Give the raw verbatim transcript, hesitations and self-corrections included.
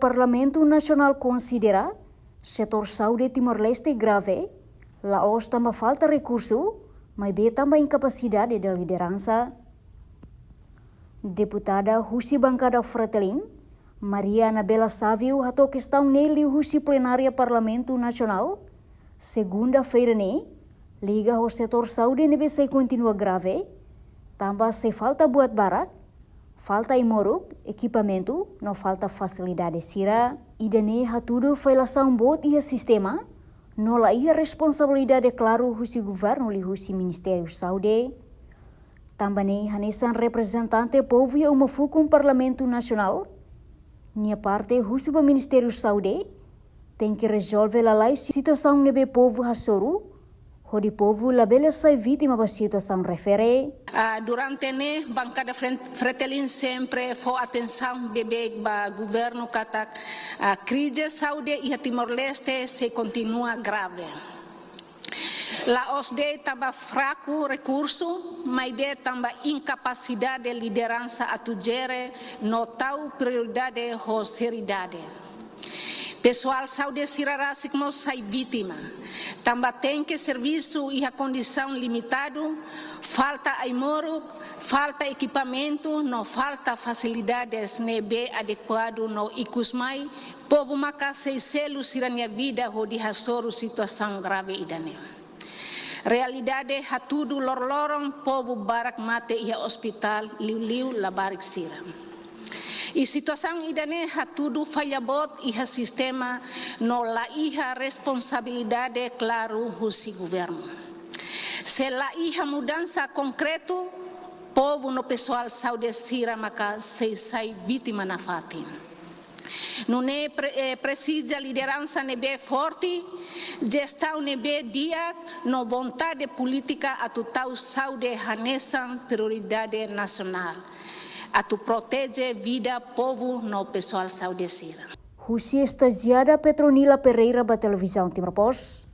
Parlamentu Nasionál konsidera setór saúde Timor-Leste grave, la'ós tanba falta rekursu, maibé tanba inkapasidade da lideransa. Deputada husi bankada Fretilin, Maria Anabela Savio, hato'o kestaun ne'e liuhusi plenária Parlamentu Nasionál, segunda-feira ne'e, liga ho setór saúde ne'ebé sei kontinua grave, tanba sei falta buat barak, falta ai-moruk, ekipamentu, no falta fasilidade sira. Ida-ne'e hatudu failasaun boot iha sistema, no la iha responsabilidade klaru husi governu liuhusi Ministériu Saúde. Tanba ne'e hanesan reprezentante povu iha uma fukun Parlamentu Nasionál, nia parte husu ba Ministériu Saúde, tenke rezolve lalais situasaun ne'ebé povu hasoru, hodi povu labele sai vítima ba situasaun refere. Ah, durante ne'e, bankada Fren-, Fretilin sempre fó atensaun beibeik ba governu katak, ah, krize saúde iha Timor-Leste sei kontinua grave. La'ós de'it tanba fraku rekursu, maibé tanba inkapasidade lideransa atu jere no tau prioridade ho seriedade. Pesoál saúde sira rasik mós sai vítima, tanba tenke servisu iha kondisaun limitadu, falta ai-moruk, falta ekipamentu, no falta fasilidades ne'ebé adekuadu no ikusmai, povu maka sei selu sira-nia vida hodi hasoru situasaun grave ida-ne'e. Realidade hatudu loroloron povu barak mate iha ospitál, liuliu labarik sira. I situasaun ida-ne'e hatudu falla boot iha sistema no la iha responsabilidade klaru husi governu. Se la iha mudansa konkretu, povu no pesoál saúde sira maka sei sai vítima nafatin. Nune'e pre-, eh, presiza lideransa ne'ebé forte, jestaun ne'ebé di'ak, no vontade polítika atu tau saúde hanesan prioridade nasionál, atu proteje vida povu no pesoál saúde sira. Husi estajiada Petronila Pereira ba Televizaun Timor Post.